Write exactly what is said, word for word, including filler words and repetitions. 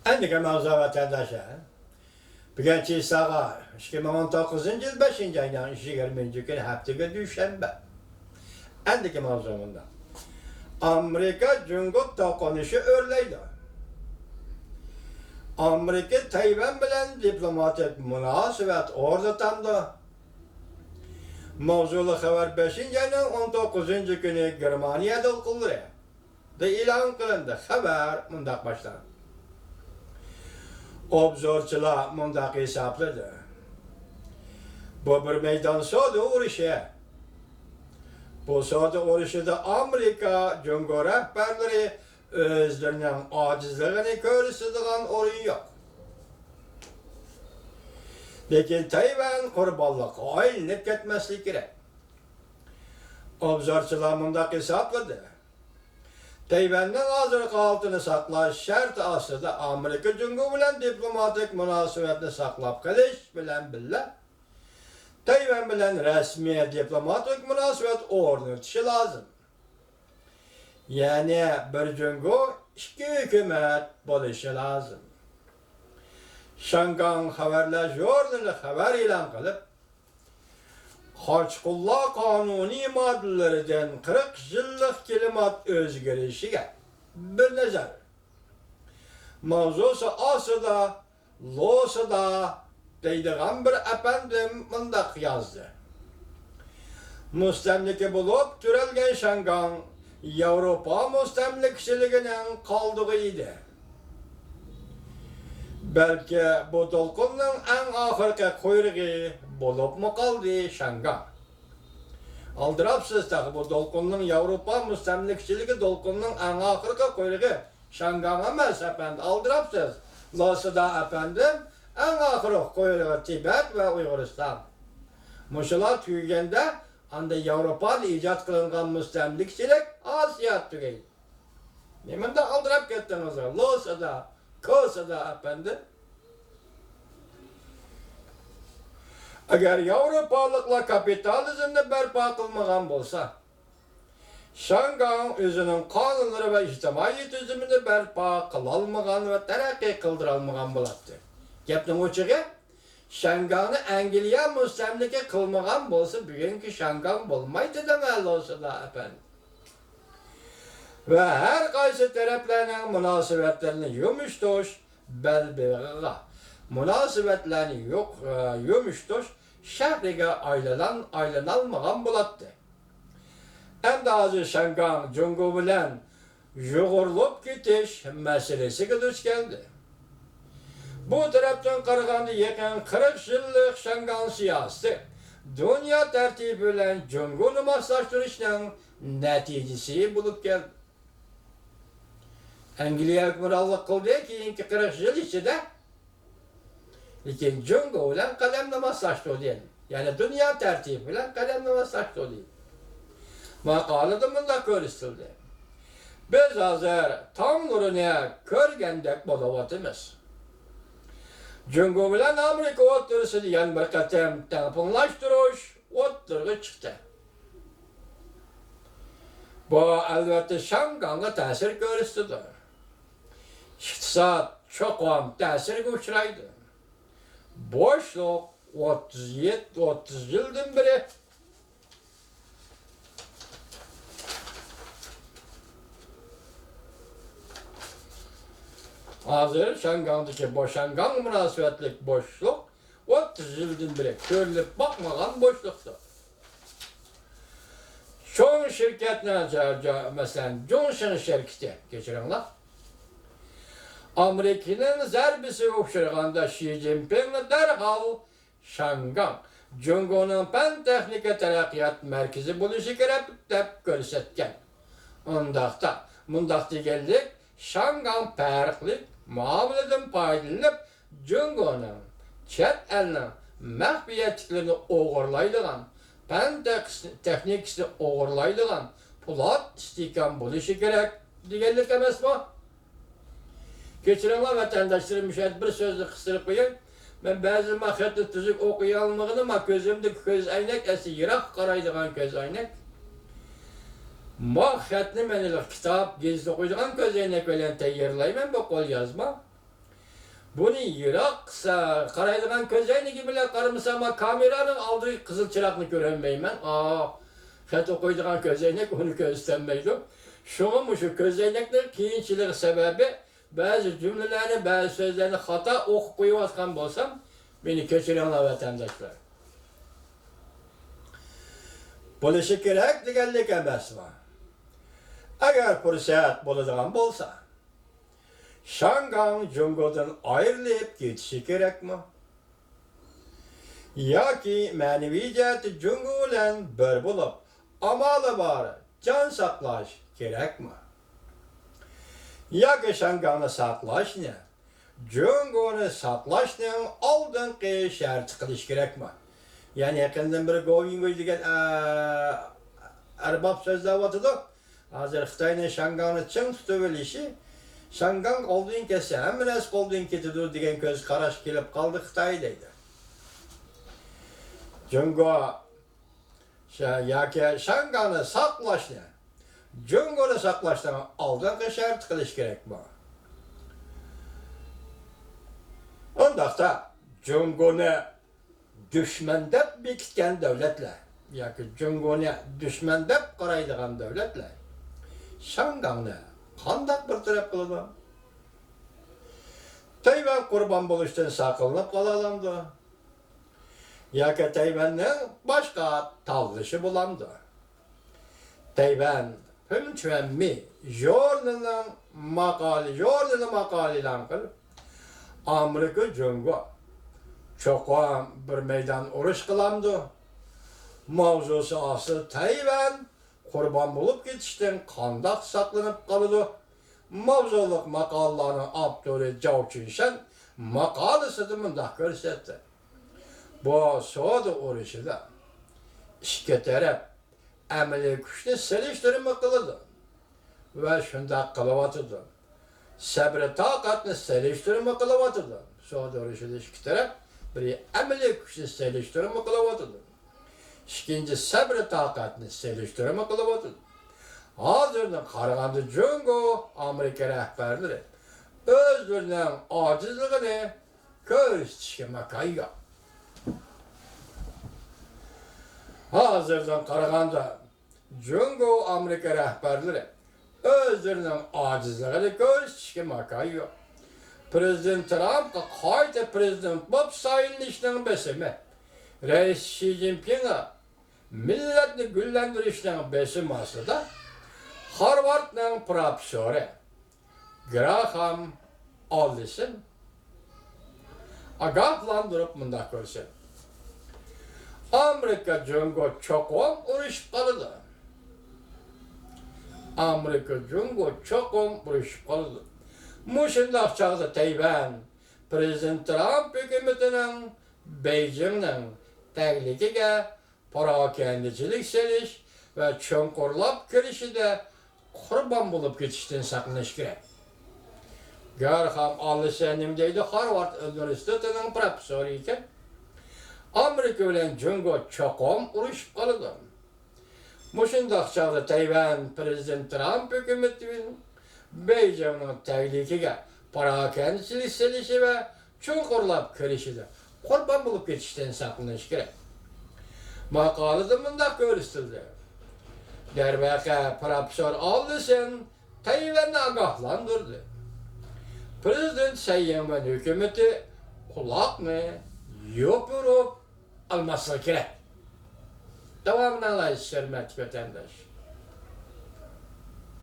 ئەندىكى ماۋزۇ ۋەتەنداشلار. بۈگۈن چىساغا ئىككى مىڭ ئون توققۇزىنچى يىل بەشىنچى ئاينىڭ يىگىرمىنچى كۈنى ھەپتىگە دۈشەنبە. ئەندىكى ماۋزۇ مۇنداق. ئامېرىكا جۇڭگو توقۇنۇشى ئۆرلەيدۇ. ئامېرىكا تەيۋەن بىلەن دىپلوماتىك مۇناسىۋەت ئورنىتامدۇ؟ ماۋزۇلۇق خەۋەر بەشىنچى ئاينىڭ ئون توققۇزىنچى كۈنى گېرمانىيە دولقۇنلىرى دا ئېلان قىلىندى. خەۋەر مۇنداق باشلىنىدۇ. ئوبزورچىلار مۇنداق ھېسابلىدى. بۇ بىر مەيدان سودا ئۇرۇشى. بۇ سودا ئۇرۇشىدا ئامېرىكا، جۇڭگو رەھبەرلىرى ئۆزلىرىنىڭ ئاجىزلىقىنى كۆرسىتىدىغان ئورۇن يوق. لېكىن تەيۋەن قۇربانلىققا ئايلىنىپ كەتمەسلىكى كېرەك. ئوبزورچىلار مۇنداق ھېسابلىدى. تەيۋەننىڭ ھازىرقى ھالىتىنى ساقلاش شەرتى ئاستىدا ئامېرىكا جۇڭگو بىلەن دىپلوماتىك مۇناسىۋەتنى ساقلاپ قېلىش بىلەن بىللە، تەيۋەن بىلەن رەسمىي دىپلوماتىك مۇناسىۋەت ئورنىتىشى لازىم. يەنى بىر جۇڭگو، ئىككى ھۆكۈمەت بولۇشى لازىم. شياڭگاڭ خەۋەرلەش ژۇرنىلى خەۋەر ئېلان قىلىپ، قاچقۇنلار قانۇنىي ماددىلىرىدىن قىرىق يىللىق كىلىمات ئۆزگىرىشىگە بىر نەزەر ماۋزۇسى ئاستىدا لوسىدا دەيدىغان بىر ئەپەندىم مۇنداق يازدى. مۇستەملىكە بولۇپ تۆرەلگەن شياڭگاڭ ياۋروپا مۇستەملىكىچىلىكىنىڭ قالدۇقى ئىدى. بەلكى بۇ دولقۇننىڭ ئەڭ ئاخىرقى قۇيرۇقى بولۇپمۇ قالدى شياڭگاڭ. ئالدىراپسىز، تېخى بۇ دولقۇننىڭ، ياۋروپا مۇستەملىكىچىلىكى دولقۇننىڭ ئەڭ ئاخىرقى قۇيرۇقى شياڭگاڭ ئەمەس، ئەپەندى، ئالدىراپسىز. لوسىدا ئەپەندىم، ئەڭ ئاخىرقى قۇيرۇقى تىبەت ۋە ئۇيغۇرىستان. مۇشۇلار تۈگىگەندە، ئاندا ياۋروپادا ئىجاد قىلىنغان مۇستەملىكىچىلىك ئاسىيا تۈگەيدۇ. نېمانداق ئالدىراپ كەتتىڭىز، لوسىدا، كوسىدا ئەپەندى؟ ئەگەر ياۋروپالىقلار كاپىتالىزمنى بەرپا قىلمىغان بولسا، شياڭگاڭ ئۆزىنىڭ قانۇنلىرى ۋە ئىجتىمائىي تۈزۈمىنى بەرپا قىلالمىغان ۋە تەرەققىي قىلدۇرالمىغان بولاتتى. گەپنىڭ ئوچۇقى، شياڭگاڭنى ئەنگلىيە مۇستەملىكە قىلمىغان بولسا، بۈگۈنكى شياڭگاڭ بولمايتتى دەڭە، لوسىدا ئەپەندى. ۋە ھەر قايسى تەرەپلەرنىڭ مۇناسىۋەتلىرىنى يۇمشىتىش بەلبېغىغا، مۇناسىۋەتلەرنى يوق، يۇمشىتىش شەھىرىگە ئايلىنال-، ئايلىنالمىغان بولاتتى. ئەمدى ھازىر شياڭگاڭ جۇڭگو بىلەن يۇغۇرۇلۇپ كېتىش مەسىلىسىگە دۇچ كەلدى. بۇ تەرەپتىن قارىغاندا، يېقىن قىرىق يىللىق شياڭگاڭ سىياسىتى دۇنيا تەرتىپى بىلەن جۇڭگونى ماسلاشتۇرۇشنىڭ نەتىجىسى بولۇپ كەلدى. ئەنگلىيە ھۆكۈمرانلىق قىلدى، كېيىنكى قىرىق يىل ئىچىدە لېكىن جۇڭگو بىلەن قەدەمنى ماسلاشتۇردى. يەنى دۇنيا تەرتىپى بىلەن قەدەمنى ماسلاشتۇردى. ماقالىدە مۇنداق كۆرسىتىلدى. بىز ھازىر تاڭ نۇرىنى كۆرگەندەك بولۇۋاتىمىز. جۇڭگو بىلەن ئامېرىكا ئوتتۇرىسىدا يەنە بىر قېتىم تەڭپۇڭلاشتۇرۇش ئوتتۇرىغا چىقتى. بۇ، ئەلۋەتتە، شياڭگاڭغا تەسىر كۆرسىتىدۇ. ئىقتىساد چوقۇم تەسىرگە ئۇچرايدۇ. بوشلۇق ئوتتۇز يەتتە، ئوتتۇز يىلدىن بېرى. ھازىر شياڭگاڭدىكى بۇ شياڭگاڭ مۇناسىۋەتلىك بوشلۇق ئوتتۇز يىلدىن بېرى كۆرۈلۈپ باقمىغان بوشلۇقتۇر. چوڭ شىركەتنىڭ، جا-، جا-، مەسىلەن، جۇڭشىڭ شىركىتى، كەچۈرۈڭلار. ئامېرىكىنىڭ زەربىسىگە ئۇچرىغاندا شى جىنپىڭ دەرھال شياڭگاڭ جۇڭگونىڭ پەن-تېخنىكا تەرەققىيات مەركىزى بولۇشى كېرەك دەپ كۆرسەتكەن. ئۇنداقتا، مۇنداق دېگەنلىك، شياڭگاڭ پەرقلىق مۇئامىلىدىن پايدىلىنىپ، جۇڭگونىڭ چەت ئەلنىڭ مەخپىيەتلىكلىرىنى ئوغرىلايدىغان، پەن تېخ-، تېخنىكىسىنى ئوغرىلايدىغان پولات ئىستىھكام بولۇشى كېرەك دېگەنلىك ئەمەسمۇ؟ كەچۈرۈڭلار ۋەتەنداشلىرىم، مۇشۇ يەردە بىر سۆزنى قىستۇرۇپ قوياي. مەن بەزى ما خەتنى تۈزۈك ئوقۇيالمىغىنىم، ما كۆزۈمدىكى كۆز ئەينەك، ئەسلى يىراق قارايدىغان كۆز ئەينەك. ما خەتنى مەن ھېلىقى كىتاب، گېزىت ئوقۇيدىغان كۆز ئەينەك بىلەن تەييارلايمەن، بۇ قوليازما. بۇنى يىراق سا-، قارايدىغان كۆز ئەينىكى بىلەن قارىمىسام، كامېرانىڭ ئالدىدىكى قىزىل چىراغنى كۆرەلمەيمەن. ئا، خەت ئوقۇيدىغان كۆز ئەينەك ئۇنى كۆرسىتەلمەيدۇ. شۇڭا مۇشۇ كۆز ئەينەكنىڭ قىيىنچىلىقى سەۋەبى بەزى جۈملىلەرنى، بەزى سۆزلەرنى خاتا ئوقۇپ قويۇۋاتقان بولسام، مېنى كەچۈرۈڭلار، ۋەتەنداشلار. بولۇشى كېرەك دېگەنلىك ئەمەسمۇ؟ ئەگەر پۇرسەت بولىدىغان بولسا، شياڭگاڭ جۇڭگودىن ئايرىلىپ كېتىشى كېرەكمۇ؟ ياكى مەنىۋى جەھەتتە جۇڭگو بىلەن بىر بولۇپ، ئامالى بار جان ساقلاش كېرەكمۇ؟ ياكى شياڭگاڭنى ساقلاشنى جۇڭگونى ساقلاشنىڭ ئالدىنقى شەرتى قىلىش كېرەكمۇ؟ يەنى يېقىندىن بېرى گوۋىڭگۇي دېگەن، ئە، ئەرباب سۆزلەۋاتىدۇ. ھازىر خىتاينىڭ شياڭگاڭنى چىڭ تۇتۇۋېلىشى، شياڭگاڭ قولدىن كەتسە، ھەممە نەرسە قولدىن كېتىدۇ دېگەن كۆز قاراشقا كېلىپ قالدى خىتاي دەيدۇ. جۇڭگو شا-، ياكى شياڭگاڭنى ساقلاشنى جۇڭگونى ساقلاشنىڭ ئالدىنقى شەرتى قىلىش كېرەكمۇ؟ ئۇنداقتا جۇڭگونى دۈشمەن دەپ بېكىتكەن دۆلەتلەر ياكى جۇڭگونى دۈشمەن دەپ قارايدىغان دۆلەتلەر شياڭگاڭنى قانداق بىر تەرەپ قىلىدۇ؟ تەيۋەن قۇربان بولۇشتىن ساقلىنىپ قالالامدۇ؟ ياكى تەيۋەننىڭ باشقا تاللىشى بولامدۇ؟ تەيۋەن فېڭچۈەنمى ژۇرنىلىنىڭ ماقالە، ژۇرنىلى ماقالە ئېلان قىلىپ، ئامېرىكا جۇڭگو چوقۇم بىر مەيدان ئۇرۇش قىلامدۇ؟ ماۋزۇسى ئاستىدا تەيۋەن قۇربان بولۇپ كېتىشتىن قانداق ساقلىنىپ قالىدۇ؟ ماۋزۇلۇق ماقالىلارنىڭ ئاپتورى جاۋ چۈنشەن ماقالىسىدە مۇنداق كۆرسەتتى: بۇ سودا ئۇرۇشىدا ئىككى تەرەپ ئەمەلىي كۈچنى سېلىشتۇرما قىلىدۇ ۋە شۇنداق قىلىۋاتىدۇ. سەبرى تاقەتنى سېلىشتۇرما قىلىۋاتىدۇ. سودا ئۇرۇشىدا ئىككى تەرەپ بىرى ئەمەلىي كۈچنى سېلىشتۇرما قىلىۋاتىدۇ. ئىككىنچى، سەبرى تاقەتنى سېلىشتۇرما قىلىۋاتىدۇ. ھازىردىن قارىغاندا جۇڭگو، ئامېرىكا رەھبەرلىرى ئۆزلىرىنىڭ ئاجىزلىقىنى كۆرسىتىشكە ماكان يوق. ھازىردىن قارىغاندا جۇڭگو، ئامېرىكا رەھبەرلىرى ئۆزلىرىنىڭ ئاجىزلىقىنى كۆرسىتىشكە ماكان يوق. پىرېزىدېنت ترامپقا قايتا پىرېزىدېنت بولۇپ سايلىنىشنىڭ بېسىمى، رەئىس شى جىنپىڭغا مىللەتنى گۈللەندۈرۈشنىڭ بېسىمى ئاستىدا، خارۋاردنىڭ پروفېسسورى گراخام ئاللىسون ئاگاھلاندۇرۇپ مۇنداق كۆرسەتتى: ئامېرىكا جۇڭگو چوقۇم ئۇرۇشۇپ قالىدۇ. ئامېرىكا جۇڭگو چوقۇم ئۇرۇشۇپ قالىدۇ. مۇشۇنداق چاغدا تەيۋەن پىرېزىدېنت ترامپ ھۆكۈمىتىنىڭ بېيجىڭنىڭ تەگلىكىگە پاراكەندىچىلىك سېلىش ۋە چوڭقۇرلاپ كىرىشىدە قۇربان بولۇپ كېتىشتىن ساقلىنىش كېرەك. گراخام ئاللىسون نېمە دەيدۇ؟ خارۋارد ئۇنىۋېرسىتېتىنىڭ پروفېسسورى ئىكەن. ئامېرىكا بىلەن جۇڭگو چوقۇم ئۇرۇشۇپ قالىدۇ. مۇشۇنداق چاغدا تەيۋەن پىرېزىدېنت ترامپ ھۆكۈمىتى بېيجىڭنىڭ تەگلىكىگە پاراكەندىچىلىك سېلىشى ۋە چوڭقۇرلاپ كىرىشىدە قۇربان بولۇپ كېتىشتىن ساقلىنىش كېرەك. ماقالىدە مۇنداق كۆرسىتىلدى: دەرۋەقە، پروفېسسور ئاللىسون تەيۋەننى ئاگاھلاندۇردى. پىرېزىدېنت سەي يىڭۋېن ھۆكۈمىتى قۇلاقنى يوپۇرۇپ ئالماسلىقى كېرەك. داۋامىنى ئاڭلايسىز، ھۆرمەتلىك ۋەتەنداش.